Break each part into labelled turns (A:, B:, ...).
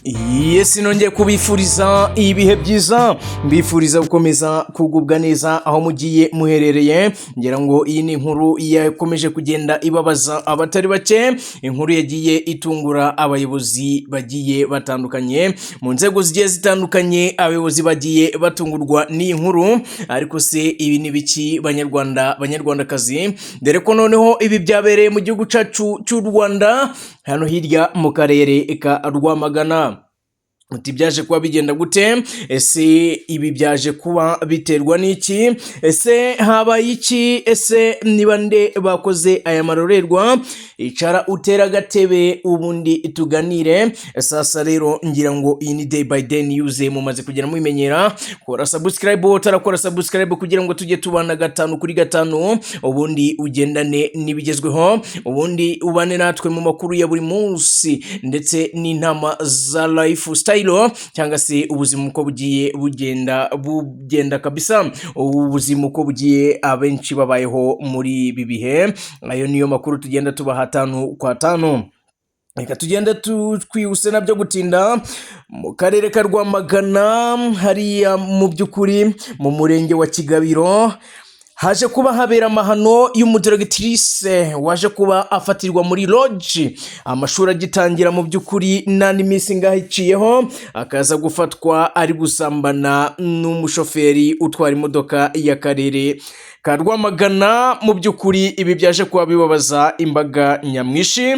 A: Yes, nongeye kubifuriza ibihe byiza, mbifuriza gukomeza kugubwa neza aho mugiye muherereye. Ngira ngo iyi ni inkuru yakomeje kugenda ibabaza abatari bake, inkuru yagiye itungura abayobozi bagiye batandukanye mu nzego zigiye zitandukanye. Abayobozi bagiye batungurwa n'iyi nkuru. Ariko se ibi ni biki, Banyarwanda, Banyarwandakazi? Dore ko noneho ibi byabereye mu gihugu cyacu cy'u Rwanda, hano hirya mu karere ka Rwamagana. Uti byaje kuba bigenda gute? Ese ibi byaje kuba biterwa n'iki? Ese habaye iki? Ese niba nde bakoze aya marorerwa? Icara utera agatebe, ubundi tuganire. Sasa rero, ngira ngo iyi ni Day by Day News, mumaze kugera mubimenyera. Kora subscribe utarakora subscribe kugira ngo tujye tubana gatanu kuri gatanu, ubundi ugendane n'ibigezweho, ubundi ubane natwe mu makuru ya buri munsi ndetse n'inama za lifestyle cyangwa se ubuzima uko bugiye bugenda kabisa, ubuzima uko bugiye abenshi babayeho muri ibi bihe. Ayo niyo makuru tugenda tubaha tanu kwa tanu. Reka tugende twihuse nabyo gutinda. Mu karere ka Rwamagana hariya, mu by'ukuri mu murenge wa Kigabiro, haje kuba habera amahano y'umudirectrice waje kuba afatirwa muri lodge amashuri agitangira. Mu by'ukuri nta n'iminsi ingahe iciyeho, akaza gufatwa ari gusambana n'umushoferi utwara imodoka y'akarere ka Rwamagana. Mu by'ukuri ibi byaje kuba bibabaza imbaga nyamwinshi,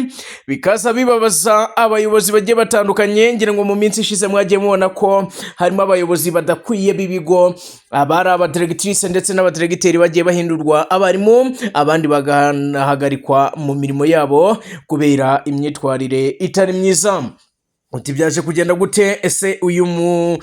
A: bikaza bibabaza abayobozi bagiye batandukanye. Ngira ngo mu minsi ishize mwagiye mubona ko harimo abayobozi badakwiye b'ibigo, abari abadirectrice ndetse n'abadiregiteri bagiye bahindurwa abarimu, abandi bagahagarikwa mu mirimo yabo kubera imyitwarire itari myiza. Uti byaje kugenda gute? Ese uyu mu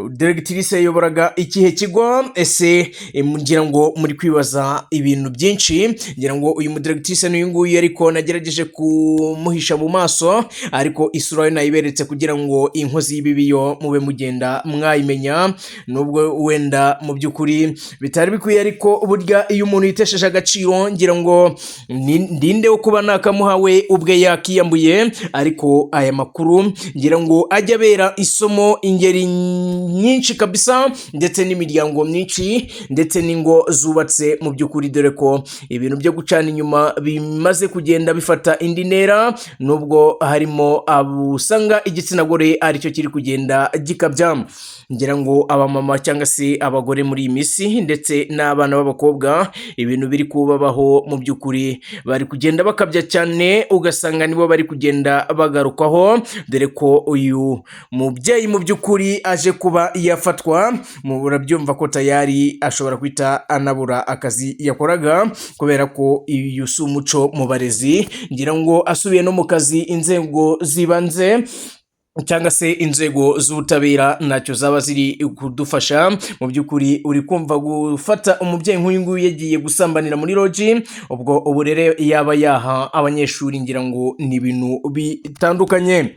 A: directrice yayoboraga ikihe kigo? Ese ngira ngo muri kwibaza ibintu byinshi. Ngira ngo uyu mudirectrice n'uyu nguyu, ariko nagerageje kumuhisha mu maso, ariko isura ye nayiberetse kugira ngo inkozi y'ibibi yo mube mugenda mwayimenya, nubwo wenda mu by'ukuri bitari bikwiye. Ariko burya iyo umuntu yitesheje agaciro, ngira ngo ndinde wo kuba nakamuhawe ubwe yakiyambuye. Ariko aya makuru ngira ngo ajya abera isomo ingeri nyinshi kabisa, ndetse n'imiryango myinshi, ndetse n'ingo zubatse mu by'ukuri, dore ko ibintu byo gucana inyuma bimaze kugenda bifata indi ntera, nubwo harimo abo usanga igitsina gore aricyo kiri kugenda gikabya. Ngira ngo abamama cyangwa se abagore muri iyi minsi, ndetse n'abana b'abakobwa, ibintu biri kubabaho mu by'ukuri bari kugenda bakabya cyane, ugasanga nibo bari kugenda bagarukwaho, dore ko uyu mubyeyi mu by'ukuri aje kuba yafatwa, murabyumva ko tayari ashobora guhita anabura akazi yakoraga, kubera ko uyu si umuco mu barezi. Ngira ngo asubiye no mu kazi, inzego z'ibanze cyangwa se inzego z'ubutabera ntacyo zaba ziri kudufasha. Mu by'ukuri uri kumva gufata umubyeyi nk'uyu nguyu yagiye gusambanira muri lodge, ubwo uburere yaba yaha abanyeshuri, ngira ngo ni ibintu bitandukanye.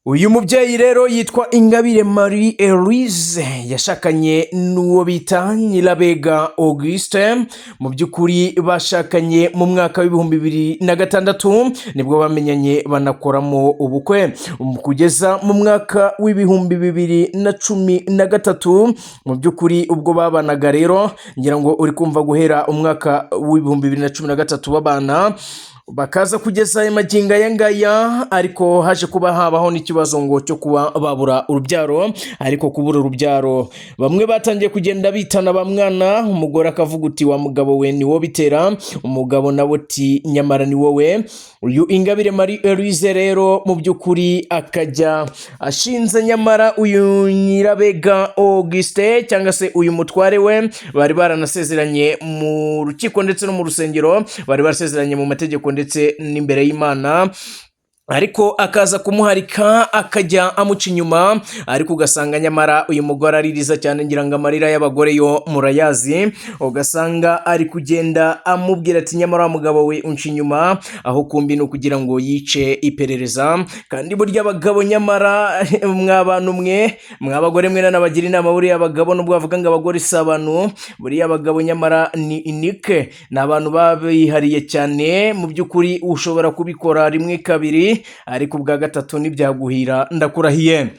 A: Uyu mubyeyi rero yitwa Ingabire Marie Elise, yashakanye n'uwo bita Nyirabega Auguste. Mu by'ukuri bashakanye mu mwaka wa 2006, nibwo bamenyanye banakoramo ubukwe, kugeza mu mwaka wa 2013. Mu by'ukuri ubwo babanaga rero, ngira ngo uri kumva, guhera umwaka wa 2013 babana, bakaza kugeza aya magingo aya ngaya. Ariko haje kuba habaho n'ikibazo ngo cyo kuba babura urubyaro. Ariko kubura urubyaro, bamwe batangiye kugenda bitana ba mwana. Umugore akavuga uti: "Wa mugabo we, ni wowe bitera." Umugabo nawe uti: "Nyamara ni wowe." Uyu Ingabire Marie Elise rero mu by'ukuri akajya ashinze, nyamara uyu Nyirabega Auguste cyangwa se uyu mutware we bari baranasezeranye mu rukiko ndetse no mu rusengero, bari barasezeranye mu mategeko ndetse n'imbere y'Imana, ariko akaza kumuharika, akajya amuca inyuma. Ariko ugasanga nyamara uyu mugore aririza cyane, ngira ngo amarira y'abagore yo murayazi. Ugasanga ari kugenda amubwira ati: "Nyamara wa mugabo we, unca inyuma." Aho kumbi ni ukugira ngo yice iperereza. Kandi burya abagabo, nyamara mwa bantu mwe, mwa bagore mwe, nanabagira inama. Buriya abagabo, nubwo bavuga ngo abagore si abantu, buriya abagabo nyamara ni inike, ni abantu babihariye cyane. Mu by'ukuri ushobora kubikora rimwe, kabiri. kabiri, ariko ubwa gatatu ntibyaguhira, ndakurahiye.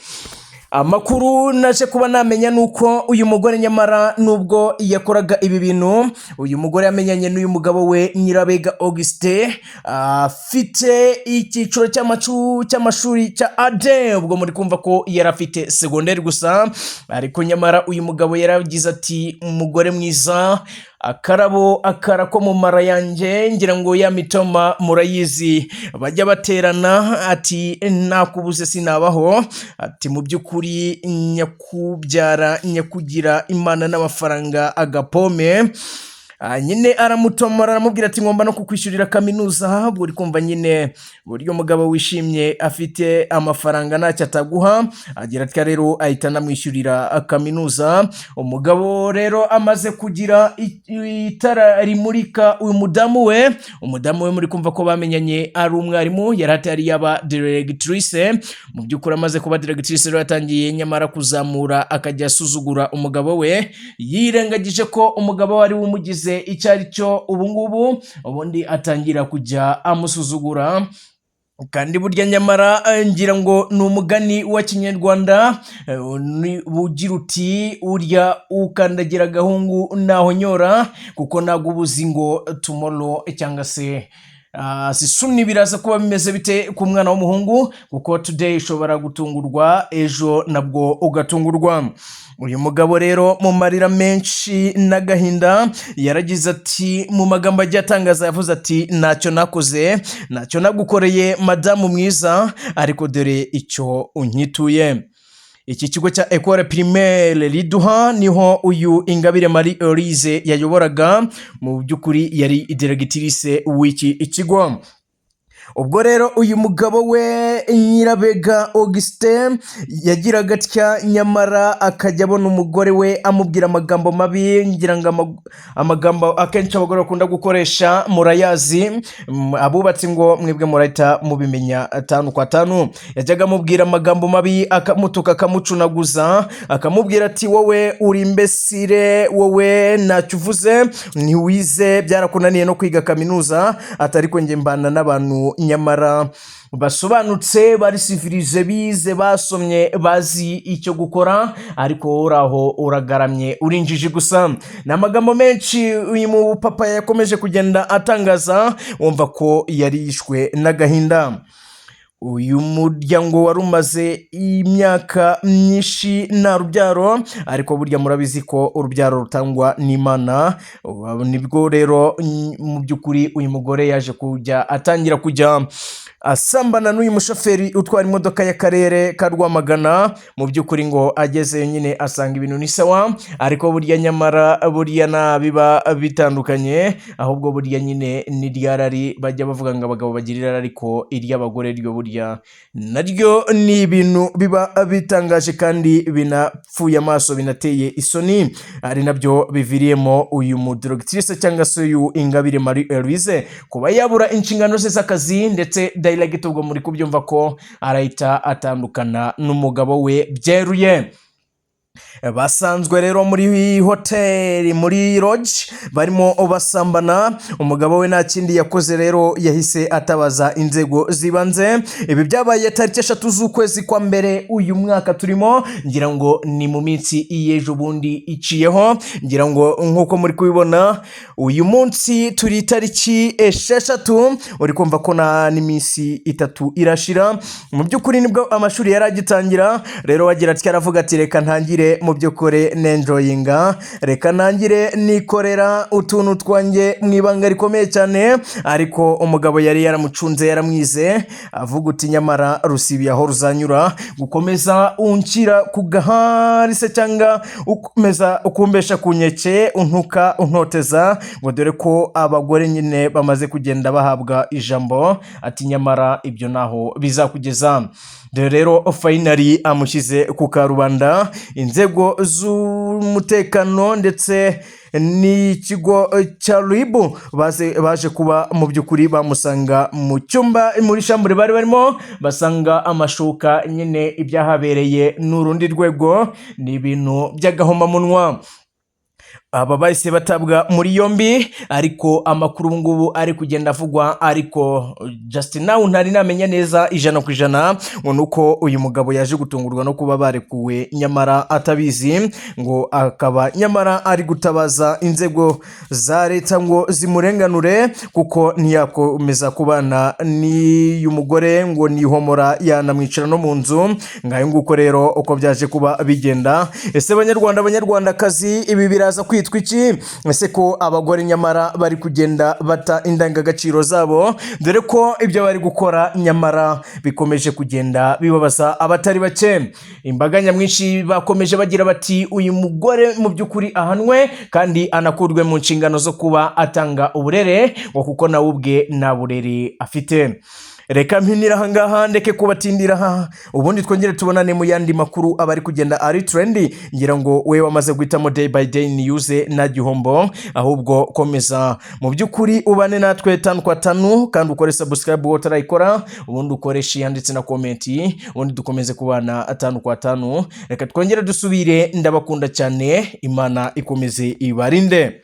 A: Amakuru naje kuba namenya ni uko uyu mugore nyamara nubwo yakoraga ibi bintu, uyu mugore yamenyanye n'uyu mugabo we Nyirabega Augustin afite icyiciro cy'amashuri cya A2. Ubwo muri kumva ko yari afite segonderi gusa, ariko nyamara uyu mugabo yaragize ati: "Umugore mwiza, akarabo akara ko mu mara yanjye." Ngira ngo ya mitoma murayizi bajya baterana. Ati: "Nakubuze sinabaho." Ati: "Mu by'ukuri nyakubyara nyakugira Imana n'amafaranga agapome." Nyine aramutomora, aramubwira ati: "Ngomba no kukwishyurira kaminuza." Ubwo uri kumva nyine buryo umugabo wishimye afite amafaranga ntacyo ataguha. Agira atya rero ahita anamwishyurira kaminuza. Umugabo rero amaze kugira itara rimurika uyu mudamu we, umudamu we muri kumva ko bamenyanye ari umwarimu, yari atari yaba directrice. Mu by'ukuri amaze kuba directrice rero yatangiye nyamara kuzamura akajya asuzugura umugabo we, yirengagije ko umugabo we ari we umugize icyo ari cyo ubu ngubu. Ubundi atangira kujya amusuzugura. Kandi burya nyamara ngira ngo ni umugani wa Kinyarwanda ugira uti: "Urya ukandagira agahungu ntahonyora," kuko ntabwo uba uzi ngo tomorrow cyangwa se soon biraza kuba bimeze bite ku mwana w'umuhungu, kuko today ushobora gutungurwa, ejo nabwo ugatungurwa. Uyu mugabo rero mu marira menshi n'agahinda yaragize ati, mu magambo agiye atangaza yavuze ati: "Ntacyo nakoze, ntacyo nagukoreye madamu mwiza, ariko dore icyo unyituye." Iki kigo cya Ecole Primaire Riduha niho uyu Ingabire Marie Elise yayoboraga. Mu by'ukuri yari directrice w'iki kigo. Ubwo rero uyu mugabo we Nyirabega Augustin yagiraga atya nyamara akajya abona umugore we amubwira amagambo mabi. Ngira ngo amagambo akenshi abagore bakunda gukoresha murayazi. Abubatsi ngo mwebwe murahita mubimenya atanu kwa tanu. Yajyaga amubwira amagambo mabi, akamutuka, akamucunaguza, akamubwira ati: "Wowe uri imbécile, wowe ntacyo uvuze, ntiwize, byarakunaniye no kwiga kaminuza." Atari ko njye mbana n'abantu nyamara basobanutse, bari civilisé, bize, basomye, bazi icyo gukora, ariko wowe uri aho uragaramye, uri injiji gusa. Ni amagambo menshi uyu mupapa yakomeje kugenda atangaza, wumva ko yari yishwe n'agahinda. Uyu muryango wari umaze imyaka myinshi nta rubyaro, ariko burya murabizi ko urubyaro rutangwa n'Imana. Nibwo rero mu by'ukuri uyu mugore yaje kujya atangira kujya asambana n'uyu mushoferi utwara imodoka y'akarere ka Rwamagana. Mu by'ukuri ngo agezeyo nyine asanga ibintu ni sawa, ariko burya nyamara burya nta biba bitandukanye, ahubwo burya nyine ni ryarari bajya bavuga ngo abagabo bagira irari, ariko iry'abagore ryo burya naryo ni ibintu biba bitangaje kandi binapfuye amaso, binateye isoni, ari nabyo biviriyemo uyu mudirectrice cyangwa se uyu Ingabire Marie Elise kuba yabura inshingano ze z'akazi, ndetse direct ubwo muri kubyumva ko arahita atandukana n'umugabo we byeruye. Basanzwe rero muri hoteli, muri lodge, barimo basambana. Umugabo we nta kindi yakoze rero, yahise atabaza inzego z'ibanze. Ibi byabaye tariki 3 z'ukwezi kwa mbere uyu mwaka turimo. Ngira ngo ni mu minsi y'ejo bundi iciyeho. Ngira ngo nk'uko muri kubibona, uyu munsi turi tariki 6, uri kumva ko nta n'iminsi 3 irashira. Mu by'ukuri nibwo amashuri yari agitangira. Rero wagira atya aravuga ati: "Reka ntangire mu by'ukuri nenjoyinga, reka ntangire nikorera utuntu twanjye mu ibanga rikomeye cyane." Ariko umugabo yari yaramucunze, yaramwize, avuga uti: "Nyamara rusibiye aho ruzanyura, gukomeza unshyira ku gahari se cyangwa ukomeza ukumbesha ku nkeke, untuka, untoteza," ngo dore ko abagore nyine bamaze kugenda bahabwa ijambo. Ati: "Nyamara ibyo naho bizakugeza." Dore rero finally amushyize ku karubanda. Inzego z'umutekano ndetse n'ikigo cya RIB baje kuba mu by'ukuri bamusanga mu cyumba, muri chambre bari barimo, basanga amashuka nyine. Ibyahabereye ni urundi rwego, ni ibintu by'agahomamunwa. Aba bahise batabwa muri yombi, ariko amakuru ubu ngubu ari kugenda avugwa, ariko just now ntari namenya neza 100%, ngo ni uko uyu mugabo yaje gutungurwa no kuba barekuwe nyamara atabizi, ngo akaba nyamara ari gutabaza inzego za leta ngo zimurenganure, kuko ntiyakomeza kubana n'uyu mugore, ngo nihomora yanamwicara no mu nzu. Ngayo nguko rero uko byaje kuba bigenda. Ese Banyarwanda, Banyarwandakazi, ibi biraza kwitwa iki? Ese ko abagore nyamara bari kugenda bata indangagaciro zabo, dore ko ibyo bari gukora nyamara bikomeje kugenda bibabaza abatari bake? Imbaga nyamwinshi bakomeje bagira bati: "Uyu mugore mu by'ukuri ahanwe kandi anakurwe mu nshingano zo kuba atanga uburere, ngo kuko nawe ubwe nta burere afite." Reka mpinira ahangaha, ndeke kubatindira aha, ubundi twongere tubonane mu yandi makuru aba ari kugenda ari trend. Ngira ngo we wamaze guhitamo Day by Day News, nta gihombo, ahubwo komeza mu by'ukuri ubane natwe tanu kwa tanu, kandi ukore subscribe wowe utarayikora, ubundi ukore share ndetse na comment, ubundi dukomeze kubana atanu kwa tanu. Reka twongere dusubire, ndabakunda cyane, Imana ikomeze ibarinde.